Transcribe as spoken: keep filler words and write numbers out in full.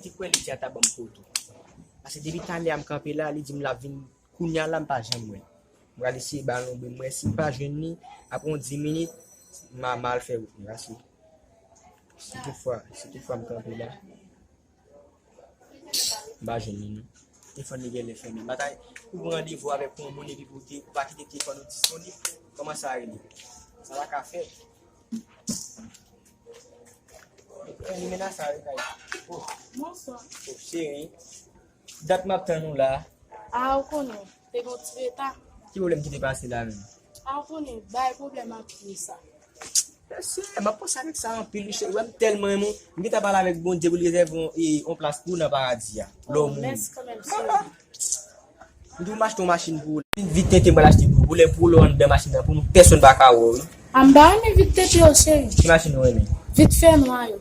Ti kwè li di a ta ban m foto. Paske depi talè a m kanpe la, li di m l ap vin. Kounye a la, m pa janm wè l. M pral eseye ba l yon bri, m wè si m pa jwenn li, apre yon dis minit, m a, m a al fè wout mwen. Paske si toutfwa, si toutfwa m kanpe la, m pa jwenn li non. Telefòn li genlè fèmen. M pa ta pou pran randevou avèk yon moun epi pou te, pou pa kite telefòn ou disponib. Kòman sa rele? Sa pa ka fèt. Ann li mennen sa wi kay. Oh, Bonswa. Oh, cheri. Dat m ap tann ou la. A, ou konnen, te gen yon ti reta. Ki pwoblèm ki te pase la menm? A, ou konnen, bay pwoblèm ak pye sa. Mesye, m ap panse avèk sa anpil wi cheri. Wè m tèlman renmen w. M gentan pale avèk Bondye pou l rezève yon, e, yon plas pou ou nan paradi a. Lè w mouri. Mèsi kanmenm, cheri. M di w m achte yon machin pou ou. Vin vit tenten m pral achte pou ou. Pou lè, pou lè w anndan machin nan pou mwen, pèsonn pa ka wè w wi. A, m pa renmen vit tenten yo, cheri. Ki machin ou renmen? Vit fè nwa yo.